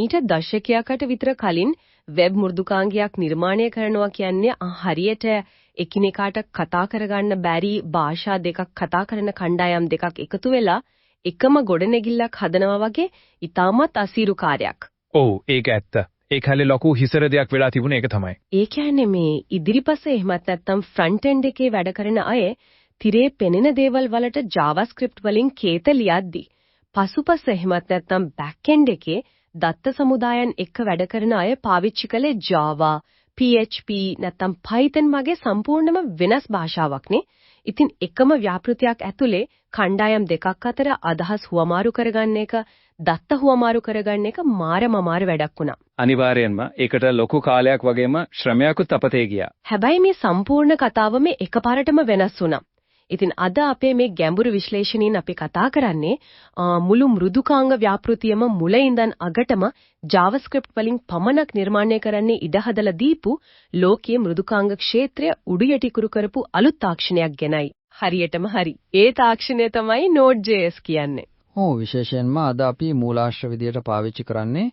මීට දශකයකට විතර කලින් වෙබ් මෘදුකාංගයක් නිර්මාණය කරනවා කියන්නේ හරියට එකිනෙකාට කතා කරගන්න බැරි භාෂා දෙකක් කතා කරන කණ්ඩායම් දෙකක් එකතු වෙලා එකම ගොඩනැගිල්ලක් හදනවා වගේ ඉතාමත් අසීරු කාර්යයක්. ඔව්, ඒක ඇත්ත. ඒ කාලේ ලොකු හිසර දෙයක් වෙලා තිබුණේ ඒක තමයි. ඒ කියන්නේ මේ ඉදිරිපස එහෙමත් නැත්නම් ෆ්‍රන්ට් එන්ඩ් එකේ වැඩ කරන අය තිරේ පෙනෙන දේවල් වලට JavaScript වලින් කේත ලියද්දි පසුපස එහෙමත් නැත්නම් බෑක් එන්ඩ් එකේ දත්ත සමුදායන් එක්ක වැඩ කරන අය පාවිච්චි කළේ Java, PHP නැත්නම් Python වගේ සම්පූර්ණම වෙනස් භාෂාවක් නේ. ඉතින් එකම ව්‍යාපෘතියක් ඇතුලේ කණ්ඩායම් දෙකක් අතර අදහස් හුවමාරු කරගන්න එක, දත්ත හුවමාරු කරගන්න එක මාරම අමාරු වැඩක් වුණා. අනිවාර්යෙන්ම ඒකට ලොකු කාලයක් වගේම ශ්‍රමයකුත් අපතේ ගියා. හැබැයි මේ සම්පූර්ණ කතාව මේ එකපාරටම වෙනස් වුණා. ඉතින් අද අපේ මේ ගැඹුරු විශ්ලේෂණයෙන් අපි කතා කරන්නේ මුළු මෘදුකාංග ව්‍යාපෘතියම මුල ඉඳන් අගටම JavaScript වලින් පමණක් නිර්මාණය කරන්නේ ඉඩ හදලා දීපු ලෝකයේ මෘදුකාංග ක්ෂේත්‍රය උඩු යටිකුරු කරපු අලුත් තාක්ෂණයක් ගැනයි. හරියටම හරි. ඒ තාක්ෂණය තමයි Node.js කියන්නේ. ඔව්, විශේෂයෙන්ම අද අපි මූලාශ්‍ර විදියට පාවිච්චි කරන්නේ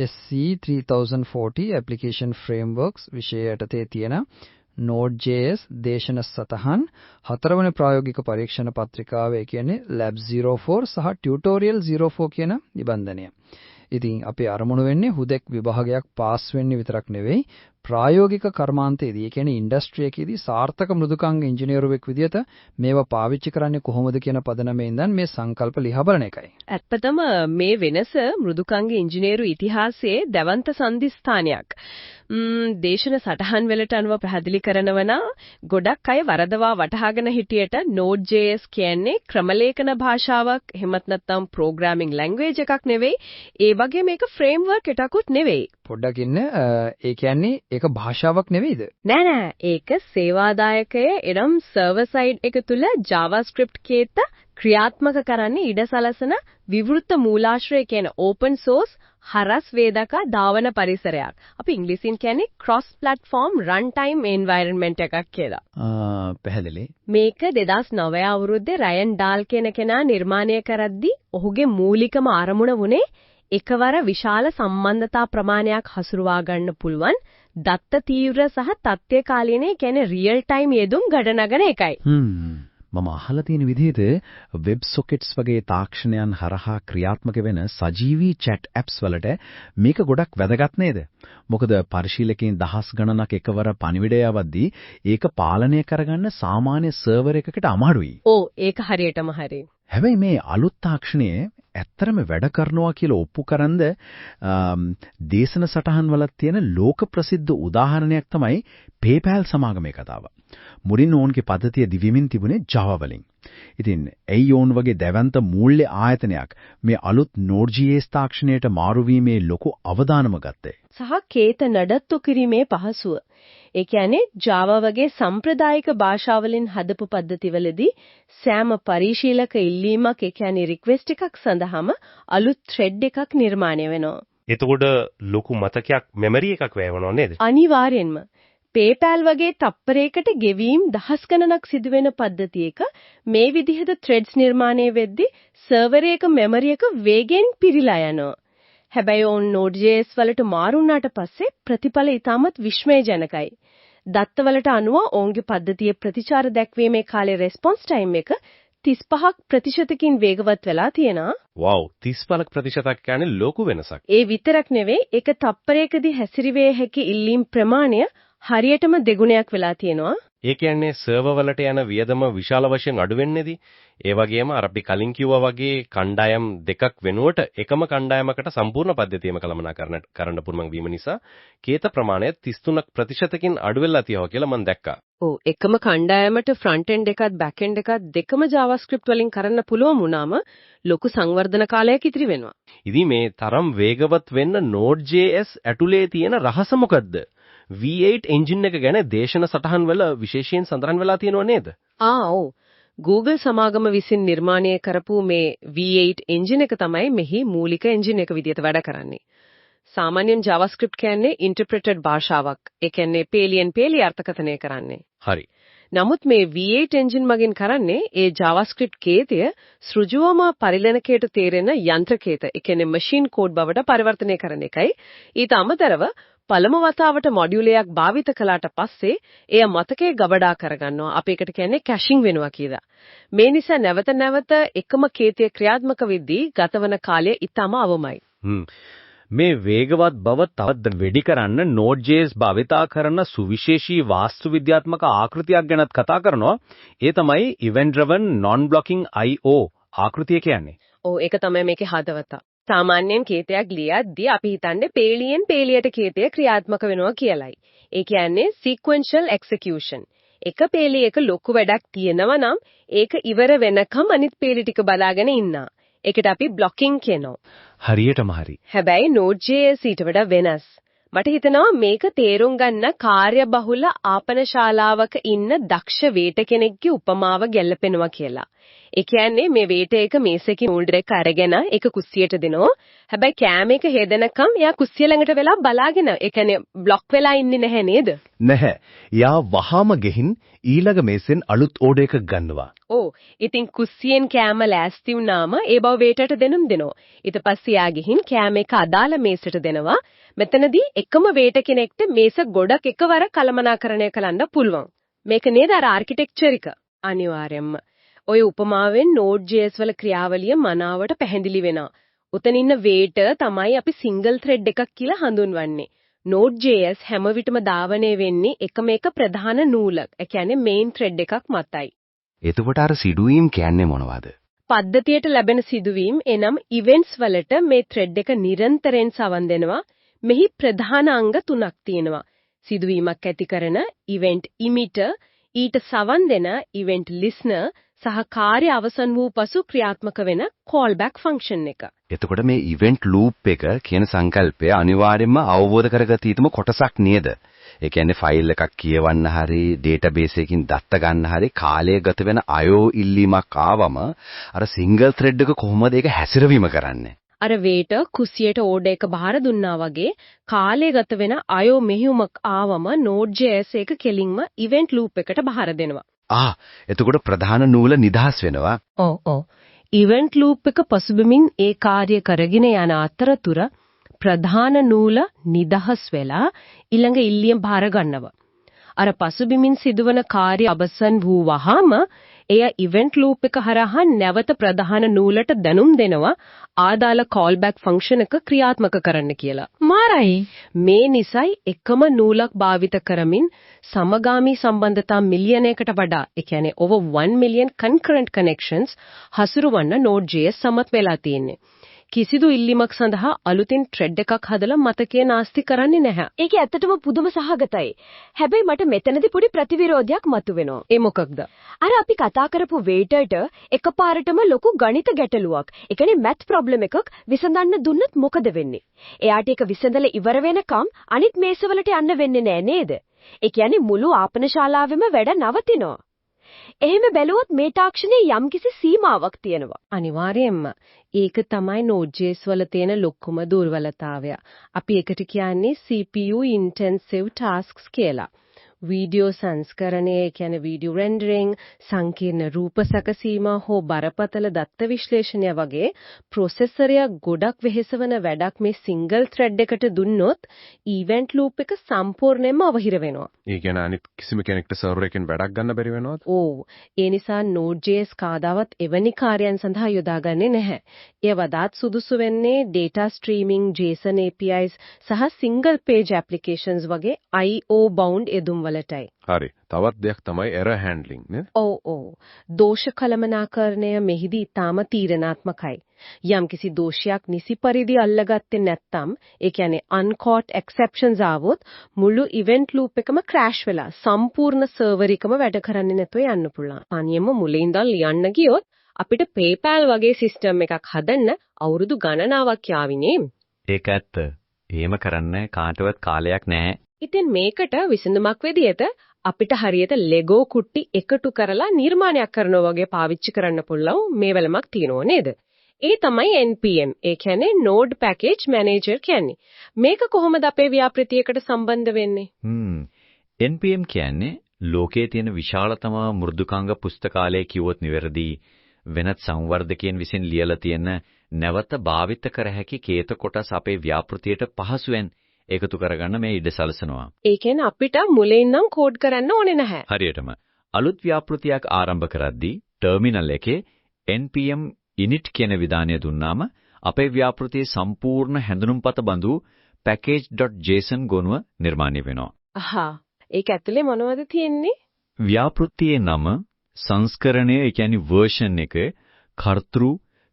SC 3040 Application Frameworks විෂය යටතේ තියෙන Node.js දේශන සටහන් හතරවන ප්‍රායෝගික පරීක්ෂණ පත්‍රිකාව, ඒ කියන්නේ Lab 04 සහ Tutorial 04 කියන නිබන්ධනය. ඉතින් අපේ අරමුණ වෙන්නේ හුදෙක් විභාගයක් පාස් වෙන්නේ විතරක් නෙවෙයි, ප්‍රායෝගික කර්මාන්තයේදී, ඒ කියන්නේ ඉන්ඩස්ට්‍රි එකේදී සාර්ථක මෘදුකාංග ඉංජිනේරුවෙක් විදියට මේවා පාවිච්චි කරන්නේ කොහොමද කියන පදනමේ ඉඳන් මේ සංකල්ප ලිහා බලන එකයි. ඇත්තටම මේ වෙනස මෘදුකාංග ඉංජිනේරු ඉතිහාසයේ දැවන්ත සන්ධිස්ථානයක්. දේශන සටහන් වලට අනුව පැහැදිලි කරනවා නම් ගොඩක් අය වරදවා වටහාගෙන හිටියට Node.js කියන්නේ ක්‍රමලේඛන භාෂාවක්, එහෙමත් නැත්නම් ප්‍රෝග්‍රෑමින් ලැන්ග්වේජ් එකක් නෙවෙයි. ඒ වගේ මේක ෆ්‍රේම්වර්ක් එකකුත් නෙවෙයි. පොඩ්ඩක් ඉන්න, ඒ කියන්නේ ඒක භාෂාවක් නෙවෙයිද? නෑ නෑ, ඒක සේවාදායකයේ එනම් සර්වර් සයිඩ් එක තුල JavaScript කේත ක්‍රියාත්මක කරන්න ඉඩ සලසන විවෘත මූලාශ්‍රය කියන ඕපන් සෝස් හරස් වේදක ධාවන පරිසරයක්. අපි ඉංග්‍රීසියෙන් කියන්නේ cross platform runtime environment එකක් කියලා. ආ, පැහැදිලි. මේක 2009 අවුරුද්දේ රයන් ඩාල් කියන කෙනා නිර්මාණය කරද්දී ඔහුගේ මූලිකම අරමුණ වුණේ එකවර විශාල සම්බන්ධතා ප්‍රමාණයක් හසුරුවා ගන්න පුළුවන් දත්ත තීව්‍ර සහ තත්ත්වකාලීන, කියන්නේ රියල් ටයිම් යෙදුම් ගොඩනගන එකයි. මම අහලා තියෙන විදිහට වෙබ් සොකෙට්ස් වගේ තාක්ෂණයන් හරහා ක්‍රියාත්මක වෙන සජීවී චැට් ඇප්ස් වලට මේක ගොඩක් වැදගත් නේද? මොකද පරිශීලකයන් දහස් ගණනක් එකවර පණිවිඩය යවද්දී ඒක පාලනය කරගන්න සාමාන්‍ය සර්වර් එකකට අමාරුයි. ඔව්, ඒක හරියටම හරි. හැබැයි මේ අලුත් තාක්ෂණය ඇත්තටම වැඩ කරනවා කියලා ඔප්පු කරන්ද දේශන සටහන් වල තියෙන ලෝක ප්‍රසිද්ධ උදාහරණයක් තමයි PayPal සමාගමේ කතාව. මුලින් ඔවුන්ගේ පද්ධතිය දිවිමින් තිබුණේ Java වලින්. ඉතින් ඇයි ඔවුන් වගේ දැවැන්ත මූල්‍ය ආයතනයක් මේ අලුත් Node.js තාක්ෂණයට මාරු වීමේ ලොකු අවදානම ගත්තේ? සහ කේත නඩත්තු කිරීමේ පහසුව. ඒ කියන්නේ Java වගේ සම්ප්‍රදායික භාෂාවලින් හදපු පද්ධතිවලදී සෑම පරිශීලක ඉල්ලීමක්, ඒ කියන්නේ රික්වෙස්ට් එකක් සඳහාම අලුත් ත්‍රෙඩ් එකක් නිර්මාණය වෙනවා. එතකොට ලොකු මතකයක්, මෙමරි එකක් වැය වෙනව නේද? අනිවාර්යෙන්ම. PayPal වගේ තප්පරයකට ගෙවීම් දහස් ගණනක් සිදුවෙන පද්ධතියක මේ විදිහට ත්‍රෙඩ්ස් නිර්මාණය වෙද්දී සර්වර් එක මෙමරි එක වේගෙන් පිරීලා යනවා. හැබැයි ඔවුන් Node.js වලට මාරු වුණාට පස්සේ ප්‍රතිඵල ඉතාමත් විස්මයජනකයි. දත්තවලට අනුව ඔවුන්ගේ පද්ධතියේ ප්‍රතිචාර දැක්වීමේ කාලේ, රෙස්පොන්ස් ටයිම් එක 35ක් ප්‍රතිශතකින් වේගවත් වෙලා තියෙනවා. වව්, 35 ප්‍රතිශතක් කියන්නේ ලොකු වෙනසක්. ඒ විතරක් නෙවෙයි, ඒක තප්පරයකදී හැසිරවිය හැකි ඉල්ලීම් ප්‍රමාණය හරියටම දෙගුණයක් වෙලා තියෙනවා. ඒ කියන්නේ සර්වර් වලට යන වියදම විශාල වශයෙන් අඩු වෙන්නේදී. ඒ වගේම අර අපි කලින් කිව්වා වගේ කණ්ඩායම් දෙකක් වෙනුවට එකම කණ්ඩායමකට සම්පූර්ණ පද්ධතියම කළමනාකරණ කරන්න පුළුවන් වීම නිසා කේත ප්‍රමාණය 33 ප්‍රතිශතකින් අඩු වෙලා තියෙනවා කියලා මම දැක්කා. ඔව්, එකම කණ්ඩායමට ෆ්‍රන්ට් එන්ඩ් එකත් බෑක් එන්ඩ් එකත් දෙකම JavaScript වලින් කරන්න පුළුවන් වුණාම ලොකු සංවර්ධන කාලයක් ඉතිරි වෙනවා. ඉතින් මේ තරම් වේගවත් වෙන්න Node.js ඇතුලේ තියෙන රහස මොකද්ද? V8 engine එක ගැන දේශන සටහන් වල විශේෂයෙන් සඳහන් වෙලා තියෙනව නේද? ආ ඔව්. Google සමාගම විසින් නිර්මාණය කරපු මේ V8 engine එක තමයි මෙහි මූලික එන්ජින් එක විදිහට වැඩ කරන්නේ. සාමාන්‍යයෙන් JavaScript කියන්නේ ඉන්ටර්ප්‍රිටඩ් භාෂාවක්. ඒ කියන්නේ පේලියෙන් පේලි අර්ථකථනය කරන්නේ. හරි. නමුත් මේ V8 engine මගින් කරන්නේ ඒ JavaScript කේතය සෘජුවම පරිගණකයට තේරෙන යන්ත්‍ර කේත, ඒ කියන්නේ මැෂින් කෝඩ් බවට පරිවර්තනය කරන එකයි. ඊට අමතරව පළමු වතාවට මොඩියුලයක් භාවිත කළාට පස්සේ එය මතකයේ ගබඩා කරගන්නවා. අපි ඒකට කියන්නේ කැෂින් වෙනවා කියලා. මේ නිසා නැවත නැවත එකම කේතය ක්‍රියාත්මක වෙද්දී ගතවන කාලය ඉතාම අවමයි. මේ වේගවත් බව තවත් වැඩි කරන්න Node.js භාවිතා කරන සුවිශේෂී වාස්තු විද්‍යාත්මක ආකෘතියක් ගැනත් කතා කරනවා. ඒ තමයි event driven non blocking IO ආකෘතිය කියන්නේ. ඔව්, ඒක තමයි මේකේ හදවත. සාමාන්‍යයෙන් කේතයක් ලියද්දී අපි හිතන්නේ පේලියෙන් පේලියට කේතය ක්‍රියාත්මක වෙනවා කියලයි. ඒ කියන්නේ sequential execution. එක පේලියක ලොකු වැඩක් තියෙනවා නම් ඒක ඉවර වෙනකම් අනිත් පේලි ටික බලාගෙන ඉන්නා. ඒකට අපි බ්ලොකින් කියනවා. හරියටම හරි. හැබැයි Node.js ඊට වඩා වෙනස්. මට හිතෙනවා මේක තේරුම් ගන්න කාර්යබහුල ආපන ශාලාවක ඉන්න දක්ෂ වේටර් කෙනෙක්ගේ උපමාව ගැලපෙනවා කියලා. ඒ කියන්නේ මේ වේටර් එක මේසෙකින් ඕඩර් එක අරගෙන ඒක කුස්සියට දෙනවා. හැබැයි කෑම එක හේදනකම් එයා කුස්සිය ළඟට වෙලා බලාගෙන, ඒ කියන්නේ බ්ලොක් වෙලා ඉන්නේ නැහැ නේද? නැහැ. එයා වහාම ගෙහින් ඊළඟ මේසෙන් අලුත් ඕඩර් එකක් ගන්නවා. ඔව්. ඉතින් කුස්සියෙන් කෑම ලෑස්ති වුණාම ඒ බව වේටර්ට දැනුම් දෙනවා. ඊට පස්සේ එයා ගිහින් කෑම එක අදාළ මේසෙට දෙනවා. මෙතනදී එකම වේටර් කෙනෙක්ට මේස ගොඩක් එකවර කළමනාකරණය කරන්න පුළුවන්. මේක නේද අර ආර්කිටෙක්චර් එක? අනිවාර්යයෙන්ම. ඔය උපමාවෙන් Node.js වල ක්‍රියාවලිය මනාවට පැහැදිලි වෙනවා. උතන ඉන්න වේටර් තමයි අපි සිංගල් ත්‍රෙඩ් එකක් කියලා හඳුන්වන්නේ. Node.js හැම විටම ධාවනය වෙන්නේ එකම එක ප්‍රධාන නූලක්. ඒ කියන්නේ මේන් ත්‍රෙඩ් එකක් මතයි. එතකොට අර සිදුවීම් කියන්නේ මොනවද? පද්ධතියට ලැබෙන සිදුවීම් එනම් ඉවෙන්ට්ස් වලට මේ ත්‍රෙඩ් එක නිරන්තරයෙන් සවන් දෙනවා. මෙහි ප්‍රධාන අංග තුනක් තියෙනවා. සිදුවීමක් ඇති කරන ඉවෙන්ට් ඉමිටර්, ඊට සවන් දෙන ඉවෙන්ට් ලිස්නර් සහ කාර්ය අවසන් වූ පසු ක්‍රියාත්මක වෙන කෝල්බැක් ෆන්ක්ෂන් එක. එතකොට මේ ඉවෙන්ට් ලූප් එක කියන සංකල්පය අනිවාර්යයෙන්ම අවබෝධ කරගත යුතුම කොටසක් නේද? ඒ කියන්නේ ෆයිල් එකක් කියවන්න හරි ඩේටාබේස් එකකින් දත්ත ගන්න හරි කාලය ගත වෙන IO ඉල්ලීමක් ආවම අර සිංගල් ත්‍රෙඩ් එක කොහොමද ඒක හැසිරවීම කරන්නේ? අර වේටර් කුස්සියට ඕඩර් එක බාර දුන්නා වගේ කාලය ගත වෙන IO මෙහෙයුමක් ආවම Node.js එක කෙලින්ම ඉවෙන්ට් ලූප් එකට බාර දෙනවා. ආ, එතකොට ප්‍රධාන නූල නිදහස් වෙනවා. ඔව් ඔව්. ඉවෙන්ට් ලූප් එක පසුබිමින් ඒ කාර්ය කරගෙන යන අතරතුර ප්‍රධාන නූල නිදහස් වෙලා ඊළඟ ඉල්ලීම බාර ගන්නවා. අර පසුබිමින් සිදුවන කාර්ය අවසන් වූ වහාම එය ඉවෙන්ට් ලූප් එක හරහා නැවත ප්‍රධාන නූලට දැනුම් දෙනවා ආදාළ කෝල්බැක් ෆන්ක්ෂන් එක ක්‍රියාත්මක කරන්න කියලා. මාරයි. මේ නිසයි එකම නූලක් භාවිත කරමින් සමගාමී සම්බන්ධතා මිලියනයකට වඩා, ඒ කියන්නේ over 1 million concurrent connections හසුරුවන්න Node.js සමත් වෙලා තියෙන්නේ. කිසිදු ඉල්ලීමක් සඳහා අලුතින් ත්‍රෙඩ් එකක් හදලා මතකය නාස්ති කරන්නේ නැහැ. ඒක ඇත්තටම පුදුම සහගතයි. හැබැයි මට මෙතනදී පොඩි ප්‍රතිවිරෝධයක් මතුවෙනවා. ඒ මොකක්ද? අර අපි කතා කරපු වේටර්ට එකපාරටම ලොකු ගණිත ගැටලුවක්, ඒ කියන්නේ මැත් ප්‍රොබ්ලම් එකක් විසඳන්න දුන්නත් මොකද වෙන්නේ? එයාට ඒක විසඳලා ඉවර වෙනකම් අනිත් මේසවලට යන්න වෙන්නේ නෑ නේද? ඒ කියන්නේ මුළු ආපන ශාලාවෙම වැඩ නවතිනවා. එහෙම බැලුවොත් මේ තාක්ෂණයේ යම්කිසි සීමාවක් තියෙනවා. අනිවාර්යයෙන්ම. ඒක තමයි Node.js වල තියෙන ලොකුම දුර්වලතාවය. අපි ඒකට කියන්නේ CPU intensive tasks කියලා. වීඩියෝ සංස්කරණය, ඒ කියන්නේ වීඩියෝ රෙන්ඩරින්, සංකීර්ණ රූප සැකසීම හෝ බරපතල දත්ත විශ්ලේෂණය වගේ ප්‍රොසෙසරය ගොඩක් වෙහෙසවන වැඩක් මේ සිංගල් ත්‍රෙඩ් එකට දුන්නොත් ඉවෙන්ට් ලූප් එක සම්පූර්ණයෙන්ම අවහිර වෙනවා. ඒ කියන්නේ අනිත් කිසිම කෙනෙක්ට සර්වර් එකෙන් වැඩක් ගන්න බැරි වෙනවද? ඔව්. ඒ නිසා Node.js කාදාවත් එවැනි කාර්යයන් සඳහා යොදාගන්නේ නැහැ. එය වඩාත් සුදුසු වෙන්නේ data streaming, JSON APIs සහ single page applications වගේ IO bound යෙදුම් වලටයි. හරි. තවත් දෙයක් තමයි error handling නේද? ඔව් ඔව්. දෝෂ කළමනාකරණය මෙහිදී ඉතාම තීරණාත්මකයි. යම්කිසි දෝෂයක් නිසි පරිදි අල්ලගත්තේ නැත්නම්, ඒ කියන්නේ uncaught exceptions ආවොත් මුළු ඉවෙන්ට් ලූප් එකම ක්‍රෑෂ් වෙලා සම්පූර්ණ සර්වර් එකම වැඩ කරන්නේ නැතුව යන්න පුළුවන්. තනියම මුලින් ඉඳන් ලියන්න ගියොත් අපිට PayPal වගේ සිස්ටම් එකක් හදන්න අවුරුදු ගණනාවක් යාවි නේ. ඒක ඇත්ත. එහෙම කරන්න කාටවත් කාලයක් නැහැ. ඉතින් මේකට විසඳුමක් විදියට අපිට හරියට ලෙගෝ කුට්ටි එකතු කරලා නිර්මාණයක් කරනවා වගේ පාවිච්චි කරන්න පුළුවන් මේ වෙලමක් තියෙනව නේද? ඒ තමයි NPM. ඒ කියන්නේ Node Package Manager කියන්නේ. මේක කොහොමද අපේ ව්‍යාපෘතියකට සම්බන්ධ වෙන්නේ? NPM කියන්නේ ලෝකයේ තියෙන විශාලතම මෘදුකාංග පුස්තකාලය කිව්වොත් නිවැරදි. වෙනත් සංවර්ධකයන් විසින් ලියලා තියෙන නැවත භාවිත කර හැකි කේත කොටස් අපේ ව්‍යාපෘතියට පහසුවෙන් එකතු කරගන්න මේ ඉඩ සලසනවා. ඒ කියන්නේ අපිට මුලින් නම් කෝඩ් කරන්න ඕනේ නැහැ. හරියටම. අලුත් ව්‍යාපෘතියක් ආරම්භ කරද්දී ටර්මිනල් එකේ npm init කියන විධානය දුන්නාම අපේ ව්‍යාපෘතියේ සම්පූර්ණ හැඳුනුම්පත බඳු package.json ගොනුව නිර්මාණය වෙනවා. අහා, ඒක ඇතුලේ මොනවද තියෙන්නේ? ව්‍යාපෘතියේ නම, සංස්කරණය, ඒ කියන්නේ වර්ෂන් එක, කර්තෘ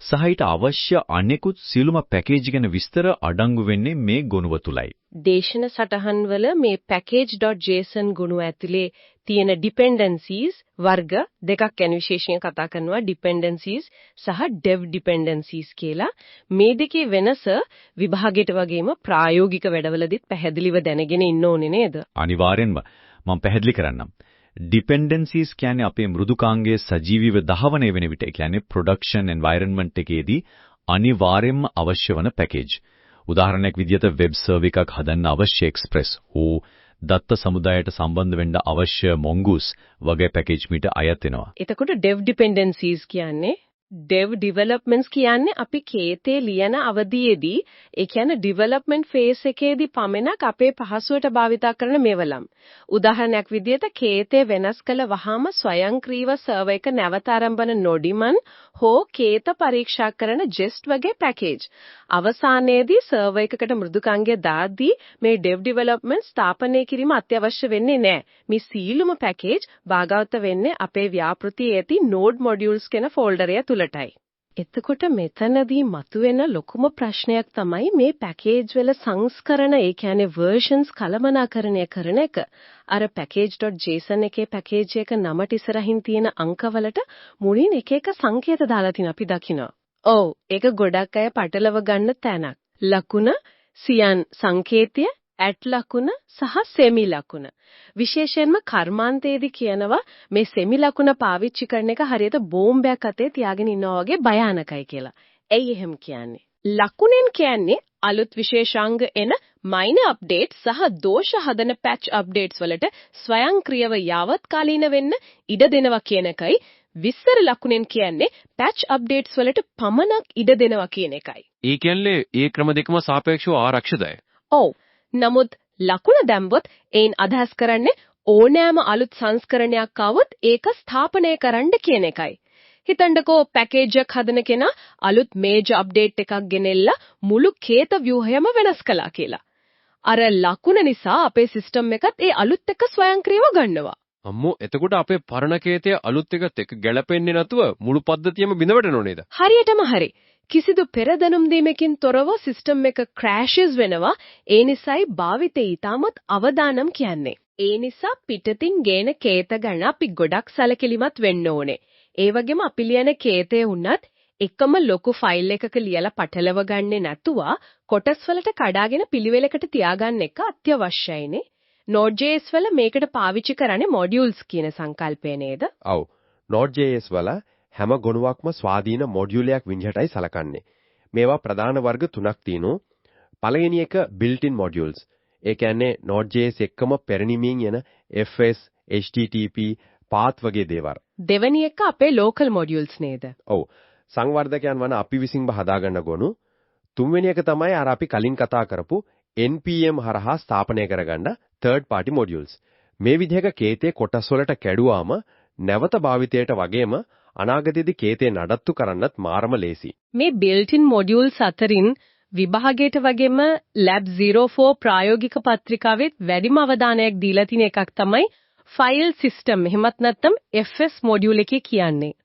සහ ඊට අවශ්‍ය අනෙකුත් සියලුම පැකේජ් ගැන විස්තර අඩංගු වෙන්නේ මේ ගොනුව තුලයි. දේශන සටහන් වල මේ package.json ගොනුව ඇතුලේ තියෙන dependencies වර්ග දෙකක් ගැන විශේෂයෙන් කතා කරනවා, dependencies සහ dev dependencies කියලා. මේ දෙකේ වෙනස විභාගයට වගේම ප්‍රායෝගික වැඩවලදීත් පැහැදිලිව දැනගෙන ඉන්න ඕනේ නේද? අනිවාර්යෙන්ම. මම පැහැදිලි කරන්නම්. Dependencies කියන්නේ අපේ මෘදුකාංගයේ සජීවීව දහවණය වෙන විට, ඒ කියන්නේ production environment එකේදී අනිවාර්යෙන්ම අවශ්‍ය වන පැකේජ්. උදාහරණයක් විදිහට වෙබ් සර්වර් එකක් හදන්න අවශ්‍ය Express හෝ දත්ත සමුදායට සම්බන්ධ වෙන්න අවශ්‍ය Mongoose වගේ පැකේජ් මීට අයත් වෙනවා. එතකොට dev dependencies කියන්නේ, dev developments කියන්නේ අපි කේතේ ලියන අවධියේදී, ඒ කියන්නේ development phase එකේදී පමණක් අපේ පහසුවට භාවිතා කරන මේවලම්. උදාහරණයක් විදිහට කේතේ වෙනස් කළ වහාම ස්වයංක්‍රීයව සර්වර් එක නැවත ආරම්භන Nodemon හෝ කේත පරීක්ෂා කරන Jest වගේ පැකේජ්. අවසානයේදී සර්වර් එකකට මෘදුකාංගය දාද්දී මේ dev development ස්ථාපනය කිරීම අත්‍යවශ්‍ය වෙන්නේ නැහැ. මේ සියලුම පැකේජ් භාගවත වෙන්නේ අපේ ව්‍යාපෘතියේ ඇති node modules කියන ෆෝල්ඩරය තුලටයි. එතකොට මෙතනදී මතුවෙන ලොකුම ප්‍රශ්නයක් තමයි මේ පැකේජ් වල සංස්කරණ, ඒ කියන්නේ versions කළමනාකරණය කරන එක. අර package.json එකේ පැකේජ් එක නමට ඉස්සරහින් තියෙන අංකවලට මුලින් එක එක සංකේත දාලා තියෙන අපි දකිනවා. ඔව්, ඒක ගොඩක් අය පටලව ගන්න තැනක්. ලකුණ, සියන් සංකේතය, ඇට් ලකුණ සහ සෙමි ලකුණ. විශේෂයෙන්ම කර්මාන්තයේදී කියනවා මේ සෙමි ලකුණ පාවිච්චි කරන එක හරියට බෝම්බයක් අතේ තියාගෙන ඉන්නවා වගේ භයානකයි කියලා. ඇයි එහෙම කියන්නේ? ලකුණෙන් කියන්නේ අලුත් විශේෂාංග එන මයිනර් අප්ඩේට් සහ දෝෂ හදන පැච් අප්ඩේට්ස් වලට ස්වයංක්‍රීයව යාවත්කාලීන වෙන්න ඉඩ දෙනවා කියන එකයි. විස්තර ලකුණෙන් කියන්නේ පැච් අප්ඩේට්ස් වලට පමණක් ඉඩ දෙනවා කියන එකයි. ඒ කියන්නේ ඒ ක්‍රම දෙකම සාපේක්ෂව ආරක්ෂිතයි. ඔව්. නමුත් ලකුණ දැම්බොත් එයින් අදහස් කරන්නේ ඕනෑම අලුත් සංස්කරණයක් ආවොත් ඒක ස්ථාපනය කරන්න කියන එකයි. හිතන්නකෝ, පැකේජ් එකක් හදන කෙනා අලුත් මේජර් අප්ඩේට් එකක් ගෙනෙල්ලා මුළු කේත ව්‍යුහයම වෙනස් කළා කියලා. අර ලකුණ නිසා අපේ සිස්ටම් එකත් ඒ අලුත් එක ස්වයංක්‍රීයව ගන්නවා. අම්මෝ, එතකොට අපේ පරණ කේතය අලුත් එකත් එක්ක ගැලපෙන්නේ නැතුව මුළු පද්ධතියම බිඳ වැටෙනව නේද? හරියටම හරි. කිසිදු පෙර දැනුම් දීමකින් තොරව සිස්ටම් එක ක්‍රෑෂස් වෙනවා. ඒ නිසායි භාවිතේ ඊටමත් අවදානම් කියන්නේ. ඒ නිසා පිටතින් ගේන කේත ගැන අපි ගොඩක් සැලකිලිමත් වෙන්න ඕනේ. ඒ වගේම අපි ලියන කේතේ වුණත් එකම ලොකු ෆයිල් එකක ලියලා පටලව ගන්නෙ නැතුව කොටස් වලට කඩාගෙන පිළිවෙලකට තියාගන්න එක අත්‍යවශ්‍යයිනේ. Node.js වල මේකට පාවිච්චි කරන්නේ මොඩියුල්ස් කියන සංකල්පය නේද? ඔව්. Node.js වල හැම ගොනුවක්ම ස්වාධීන මොඩියුලයක් විදිහටයි සලකන්නේ. මේවා ප්‍රධාන වර්ග තුනක් තියෙනවා. පළවෙනි එක built-in modules. ඒ කියන්නේ Node.js එක්කම පෙරනිමින් එන FS, HTTP, path වගේ දේවල්. දෙවෙනි එක අපේ local modules නේද? ඔව්. සංවර්ධකයන් වන අපි විසින්ම හදාගන්න ගොනු. තුන්වෙනි එක තමයි අර අපි කලින් කතා කරපු NPM හරහා ස්ථාපනය කරගන්න third party modules. මේ විදිහක කේතේ කොටස් වලට කැඩුවාම නැවත භාවිතයට වගේම අනාගතයේදී කේතේ නඩත්තු කරන්නත් මාරම ලේසි. මේ built-in modules අතරින් විභාගයට වගේම Lab 04 ප්‍රායෝගික පත්‍රිකාවෙත් වැඩිම අවධානයක් දීලා තියෙන එකක් තමයි ෆයිල් සිස්ටම්, එහෙමත් නැත්නම් FS module එකේ කියන්නේ.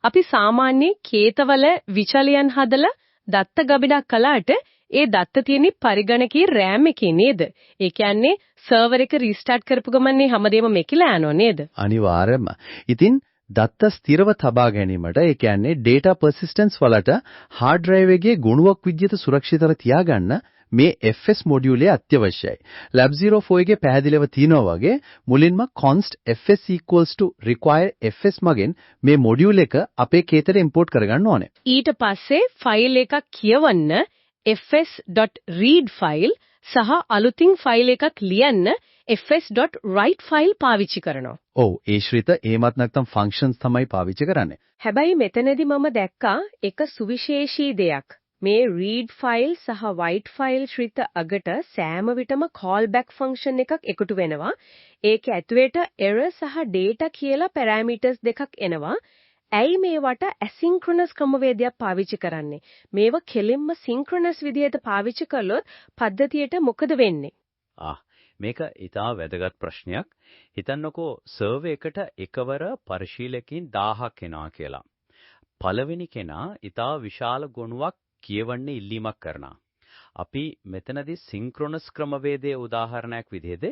අපි සාමාන්‍ය කේතවල විචලයන් හදලා දත්ත ගබඩා කළාට ඒ දත්ත තියෙන්නේ පරිගණකයේ RAM එකේ නේද? ඒ කියන්නේ සර්වර් එක රීස්ටාර්ට් කරපු ගමන් මේ හැමදේම මෙකිලා යනවා නේද? අනිවාර්යයෙන්ම. ඉතින් දත්ත ස්ථිරව තබා ගැනීමට, ඒ කියන්නේ data persistence වලට, hard drive එකේ ගුණයක් විදිහට සුරක්ෂිතව තියාගන්න මේ FS මොඩියුලය අත්‍යවශ්‍යයි. Lab 04 එකේ පැහැදිලිව තියෙනවා වගේ මුලින්ම const fs equals to require fs මගෙන් මේ මොඩියුල් එක අපේ කේතයට ඉම්පෝට් කරගන්න ඕනේ. ඊට පස්සේ ෆයිල් එකක් කියවන්න fs.read file සහ අලුතින් ෆයිල් එකක් ලියන්න fs.writeFile පාවිච්චි කරනවා. ඔව්, ඒ ශ්‍රිත එහෙමත් නැත්නම් ෆන්ක්ෂන්ස් තමයි පාවිච්චි කරන්නේ. හැබැයි මෙතනදී මම දැක්කා එක සුවිශේෂී දෙයක්. මේ read file සහ write file ශ්‍රිත අගට සෑම විටම callback function එකක් එකතු වෙනවා. ඒක ඇතුළට error සහ data කියලා parameters දෙකක් එනවා. ඇයි මේවට asynchronous ක්‍රමවේදයක් පාවිච්චි කරන්නේ? මේවා කෙලින්ම synchronous විදියට පාවිච්චි කළොත් පද්ධතියට මොකද වෙන්නේ? ආ, මේක ඉතා වැදගත් ප්‍රශ්නයක්. හිතන්නකෝ සර්වර් එකට එකවර පරිශීලකයින් 1000ක් එනවා කියලා. පළවෙනි කෙනා ඉතා විශාල ගොනුවක් කියවන්න ඉල්ලීමක් කරනවා. අපි මෙතනදී සින්ක්‍රොනස් ක්‍රමවේදයේ උදාහරණයක් විදිහට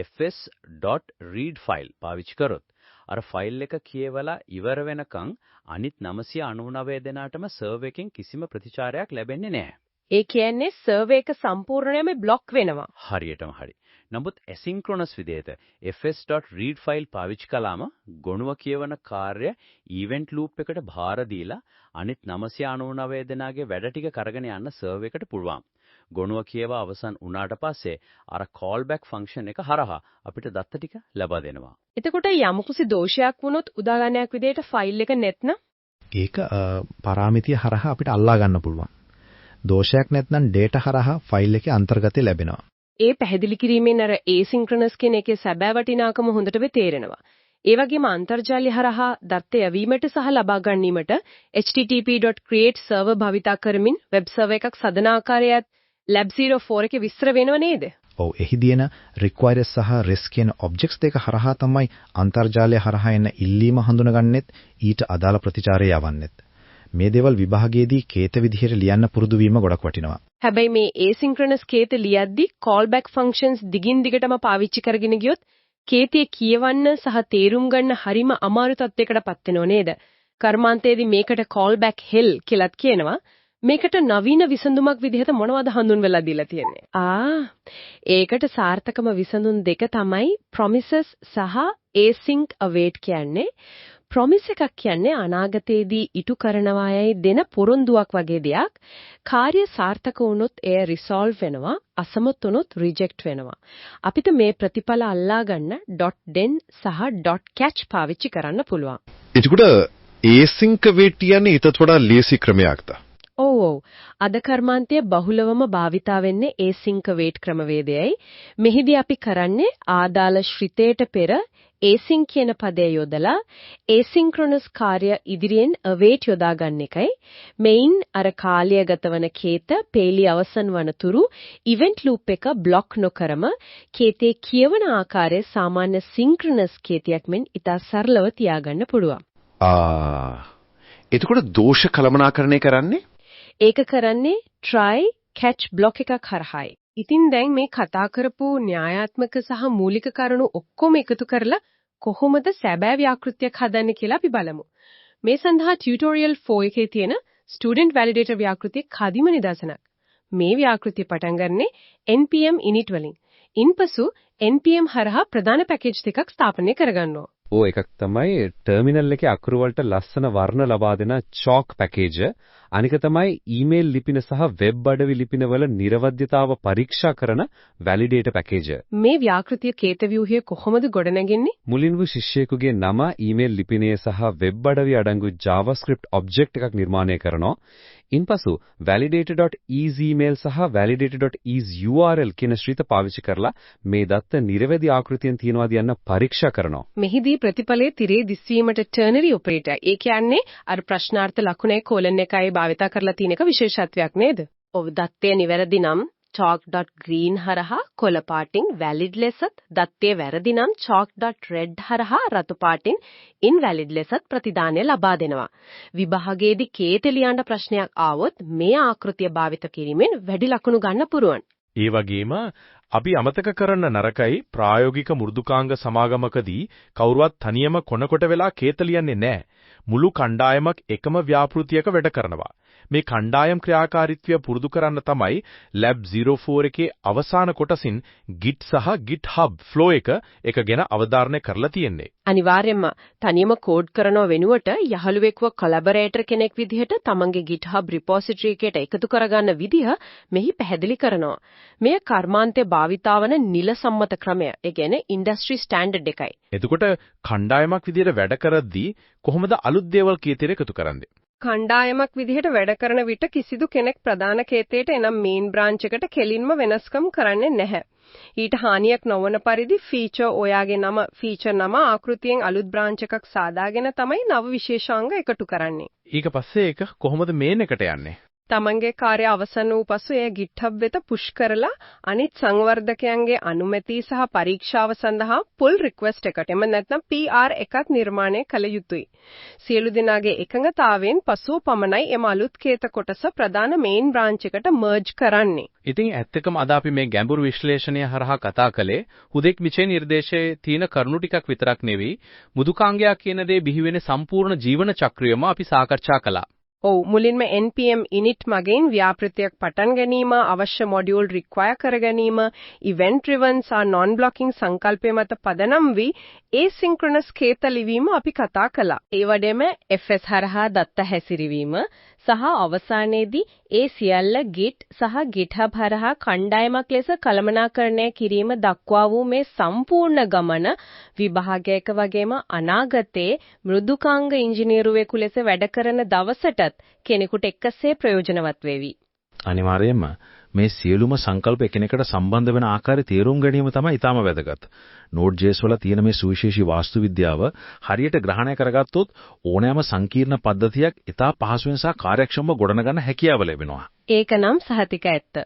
fs.readFile පාවිච්චි කරොත් අර ෆයිල් එක කියවලා ඉවර වෙනකන් අනිත් 999 දෙනාටම සර්වර් එකෙන් කිසිම ප්‍රතිචාරයක් ලැබෙන්නේ නැහැ. ඒ කියන්නේ සර්වර් එක සම්පූර්ණයෙන්ම බ්ලොක් වෙනවා. හරියටම හරි. නමුත් ඇසින්ක්‍රොනස් විදිහට fs.readFile පාවිච්චි කළාම ගොනුව කියවන කාර්ය ඉවෙන්ට් ලූප් එකට භාර දීලා අනිත් 999 දෙනාගේ වැඩ ටික කරගෙන යන්න සර්වර් එකට පුළුවන්. ගොනුව කියව අවසන් වුණාට පස්සේ අර callback function එක හරහා අපිට දත්ත ටික ලබා දෙනවා. එතකොට යම්කිසි දෝෂයක් වුණොත්, උදාහරණයක් විදිහට ෆයිල් එක නැත්නම්? ඒක පරාමිතිය හරහා අපිට අල්ලා ගන්න පුළුවන්. දෝෂයක් නැත්නම් ඩේටා හරහා ෆයිල් එකේ අන්තර්ගතය ලැබෙනවා. ඒ පැහැදිලි කිරීමෙන් අර ඒසින්ක්‍රොනස් කියන එකේ සැබෑ වටිනාකම හොඳටම තේරෙනවා. ඒ වගේම අන්තර්ජාලය හරහා දත්ත යැවීමට සහ ලබා ගැනීමට http.createServer භාවිතා කරමින් වෙබ් සර්වර් එකක් සදන ආකාරයත් Lab 04 එකේ විස්තර වෙනව නේද? ඔව්, එහිදී එන require සහ res කියන ඔබ්ජෙක්ට්ස් දෙක හරහා තමයි අන්තර්ජාලය හරහා එන ඉල්ලීම හඳුනගන්නෙත්, ඊට අදාළ ප්‍රතිචාරය යවන්නෙත්. මේ දේවල් විභාගයේදී කේත විදිහට ලියන්න පුරුදු වීම ගොඩක් වටිනවා. හැබැයි මේ asynchronous කේත ලියද්දි callback functions දිගින් දිගටම පාවිච්චි කරගෙන ගියොත් කේතය කියවන්න සහ තේරුම් ගන්න හරිම අමාරු තත්යකට පත් වෙනව නේද? කර්මාන්තයේදී මේකට callback hell කියලාත් කියනවා. මේකට නවීන විසඳුමක් විදිහට මොනවද හඳුන්වලා දීලා තියෙන්නේ? ආ, ඒකට සාර්ථකම විසඳුම් දෙක තමයි promises සහ async await කියන්නේ. ප්‍රොමිස් එකක් කියන්නේ අනාගතයේදී ඉටු කරනවායයි දෙන පොරොන්දුවක් වගේ දෙයක්. කාර්ය සාර්ථක වුණොත් එය රිසෝල්ව් වෙනවා, අසමත් වුණොත් රිජෙක්ට් වෙනවා. අපිට මේ ප්‍රතිඵල අල්ලා ගන්න .then සහ .catch පාවිච්චි කරන්න පුළුවන්. එතකොට async await කියන්නේ ඊටත් වඩා ලේසි ක්‍රමයක්ද? ඔව් ඔව්. අද කර්මාන්තය බහුලවම භාවිතා වෙන්නේ async await ක්‍රමවේදයයි. මෙහිදී අපි කරන්නේ ආදාළ ශ්‍රිතයට පෙර async කියන පදය යොදලා asynchronous කාර්ය ඉදිරියෙන් await යොදා ගන්න එකයි. මෙයින් අර කාලය ගතවන කේත පේලි අවසන් වන තුරු event loop එක බ්ලොක් නොකරම කේතේ කියවන ආකාරය සාමාන්‍ය synchronous කේතයක් මෙන් ඉතා සරලව තියාගන්න පුළුවන්. ආ, එතකොට දෝෂ කළමනාකරණය කරන්නේ? ඒක කරන්නේ try catch block එකක් හරහායි. ඉතින් දැන් මේ කතා කරපු න්‍යායාත්මක සහ මූලික කරුණු ඔක්කොම එකතු කරලා කොහොමද සැබෑ ව්‍යාකෘතියක් හදන්නේ කියලා අපි බලමු. මේ සඳහා ටියුටෝරියල් 4 එකේ තියෙන student validator ව්‍යාකෘතිය කදිම නිදර්ශනක්. මේ ව්‍යාකෘතිය පටන් ගන්නේ npm init වලින්. ඉන්පසු npm හරහා ප්‍රධාන පැකේජ් දෙකක් ස්ථාපනය කරගන්නවා. ඔව්, එකක් තමයි ටර්මිනල් එකේ අකුරු වලට ලස්සන වර්ණ ලබා දෙන chalk package. අනික තමයි ඊමේල් ලිපින සහ වෙබ් අඩවි ලිපින වල නිරවද්‍යතාව පරීක්ෂා කරන වැලිඩේටර් පැකේජ්. මේ ව්‍යාකෘතිය කේත ව්‍යුහය කොහොමද ගොඩනැගෙන්නේ? මුලින්ම ශිෂ්‍යයෙකුගේ නම, ඊමේල් ලිපිනය සහ වෙබ් අඩවි අඩංගු JavaScript object එකක් නිර්මාණය කරනවා. ඉන්පසු validator.isEmail සහ validator.isURL කියන ශ්‍රිත පාවිච්චි කරලා මේ දත්ත නිරවැදි ආකෘතියෙන් තියෙනවද යන්න පරීක්ෂා කරනවා. මෙහිදී ප්‍රතිඵලයේ තිරේ දිස්වීමට ටර්නරි ඔපරේටර්, ඒ කියන්නේ අර ප්‍රශ්නාර්ථ ලකුණේ කෝලන් එකයි භාවිතා කරලා තියෙන එක විශේෂත්වයක් නේද? ඔව්, දත්තය නිවැරදි නම් chalk.green හරහා කොළ පාටින් valid ලෙසත්, දත්තය වැරදි නම් chalk.red හරහා රතු පාටින් invalid ලෙසත් ප්‍රතිදානය ලබා දෙනවා. විභාගයේදී කේත ලියන්න ප්‍රශ්නයක් ආවොත් මේ ආකෘතිය භාවිත කිරීමෙන් වැඩි ලකුණු ගන්න පුළුවන්. ඒ වගේම අපි අමතක කරන්න නරකයි, ප්‍රායෝගික මෘදුකාංග සමාගමකදී කවුරුවත් තනියම කොනකොට වෙලා කේත ලියන්නේ නැහැ. මුළු කණ්ඩායමක් එකම ව්‍යාපෘතියක වැඩ කරනවා. මේ කණ්ඩායම් ක්‍රියාකාරීත්වය පුරුදු කරන්න තමයි Lab 04 එකේ අවසාන කොටසින් Git සහ GitHub flow එක ගැන අවධාරණය කරලා තියෙන්නේ. අනිවාර්යයෙන්ම තනියම කෝඩ් කරනව වෙනුවට යහළුවෙක්ව කොලැබොරේටර් කෙනෙක් විදිහට තමන්ගේ GitHub repository එකට එකතු කරගන්න විදිහ මෙහි පැහැදිලි කරනවා. මෙය කර්මාන්තයේ භාවිතා වන නිල සම්මත ක්‍රමය. ඒ කියන්නේ ඉන්ඩස්ට්‍රි ස්ටෑන්ඩඩ් එකයි. එතකොට කණ්ඩායමක් විදිහට වැඩ කරද්දී කොහොමද අලුත් දේවල් කීතේට එකතු කරන්නේ? කණ්ඩායමක් විදිහට වැඩ කරන විට කිසිදු කෙනෙක් ප්‍රධාන කේතයට එනම් මේන් බ්‍රාන්ච් එකට කෙලින්ම වෙනස්කම් කරන්නේ නැහැ. ඊට හානියක් නොවන පරිදි ෆීචර් ඔයාගේ නම ෆීචර් නම ආකෘතියෙන් අලුත් බ්‍රාන්ච් එකක් සාදාගෙන තමයි නව විශේෂාංග එකතු කරන්නේ. ඊට පස්සේ ඒක කොහොමද මේන් එකට යන්නේ? තමන්ගේ කාර්ය අවසන් වූ පසු එය GitHub වෙත පුෂ් කරලා අනිත් සංවර්ධකයන්ගේ අනුමැතිය සහ පරීක්ෂාව සඳහා පුල් රික්වෙස්ට් එකට එම නැත්නම් PR එකක් නිර්මාණය කළ යුතුයි. සියලු දෙනාගේ එකඟතාවයෙන් පසුව පමණයි එම අලුත් කේත කොටස ප්‍රධාන මේන් බ්‍රාන්ච් එකට මර්ජ් කරන්නේ. ඉතින් ඇත්තකම අද අපි මේ ගැඹුරු විශ්ලේෂණය හරහා කතා කළේ හුදෙක් මිචේ නිර්දේශයේ තියෙන කරුණු ටිකක් විතරක් නෙවෙයි, මෘදුකාංගයක් කියන දේ බිහි වෙන සම්පූර්ණ ජීවන චක්‍රියම අපි සාකච්ඡා කළා. ඔව්, මුලින්ම npm init මගින් ව්‍යාපෘතියක් පටන් ගැනීම, අවශ්‍ය මොඩියුල් රික්වයර් කර ගැනීම, ඉවෙන්ට් ඩ්‍රිවන් සහ නොන් බ්ලොකින් සංකල්පය මත පදනම් වී ඒසින්ක්‍රොනස් කේත ලිවීම අපි කතා කළා. ඒ වගේම FS හරහා දත්ත හැසිරවීම සහ අවසානයේදී ඒ සියල්ල Git සහ GitHub හරහා කණ්ඩායමක් ලෙස කළමනාකරණය කිරීම දක්වා වූ මේ සම්පූර්ණ ගමන විභාගයක වගේම අනාගතයේ මෘදුකාංග ඉංජිනේරුවෙකු ලෙස වැඩ කරන දවසටත් කෙනෙකුට එක්කසේ ප්‍රයෝජනවත් වේවි. අනිවාර්යයෙන්ම මේ සියලුම සංකල්ප එකිනෙකට සම්බන්ධ වෙන ආකාරය තේරුම් ගැනීම තමයි ඊටාම වැදගත්. Node.js වල තියෙන මේ සුවිශේෂී වාස්තු විද්‍යාව හරියට ග්‍රහණය කරගත්තොත් ඕනෑම සංකීර්ණ පද්ධතියක් ඉතා පහසුවෙන් සහ කාර්යක්ෂමව ගොඩනගන්න හැකියාව ලැබෙනවා. ඒක නම් සහතික ඇත්ත.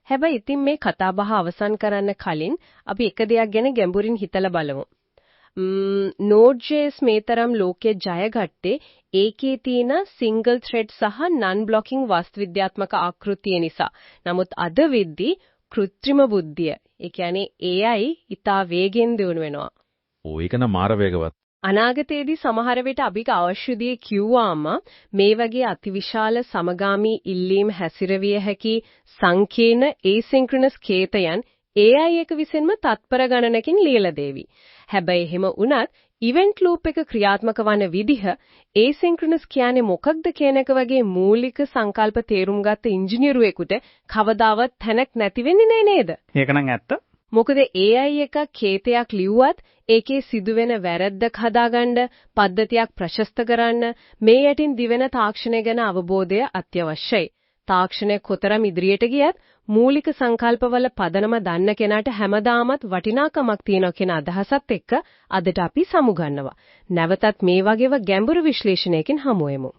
හැබැයි ඉතින් මේ කතාබහ අවසන් කරන්න කලින් අපි එක දෙයක් ගැන ගැඹුරින් හිතලා බලමු. Node.js මේ තරම් ලෝකයේ ජයගත්තේ ඒකේ තියෙන සිංගල් ත්‍රෙඩ් සහ නන් බ්ලොකින් වාස්තුවිද්‍යාත්මක ආකෘතිය නිසා. නමුත් අද වෙද්දී කෘත්‍රිම බුද්ධිය, ඒ කියන්නේ AI ඉතා වේගෙන් දියුණු වෙනවා. ඔව්, ඒක නම් මාර වේගවත්. අනාගතයේදී සමහර විට අපිට අවශ්‍ය දේ කිව්වාම මේ වගේ අතිවිශාල සමගාමී ඉල්ලීම් හැසිරවිය හැකි සංකීර්ණ ඒසින්ක්‍රොනස් කේතයන් AI එක විසින්ම තත්පර ගණනකින් ලියලා දේවි. හැබැයි එහෙම වුණත් ඉවෙන්ට් ලූප් එක ක්‍රියාත්මක වන විදිහ, ඒසින්ක්‍රොනස් කියන්නේ මොකක්ද කියන එක වගේ මූලික සංකල්ප තේරුම් ගත්ත ඉංජිනේරුවෙකුට කවදාවත් තැනක් නැති වෙන්නේ නෑ නේද? ඒක නම් ඇත්ත. මොකද AI එක කේතයක් ලිව්වත් ඒකේ සිදුවෙන වැරද්දක් හදාගන්න, පද්ධතියක් ප්‍රශස්ත කරන්න මේ යටින් දිවෙන තාක්ෂණය ගැන අවබෝධය අත්‍යවශ්‍යයි. තාක්ෂණය කොතරම් ඉදිරියට ගියත් මූලික සංකල්පවල පදනම දන්න කෙනාට හැමදාමත් වටිනාකමක් තියෙනවා කියන අදහසත් එක්ක අදට අපි සමුගන්නවා. නැවතත් මේ වගේව ගැඹුරු විශ්ලේෂණයකින් හමු වෙමු.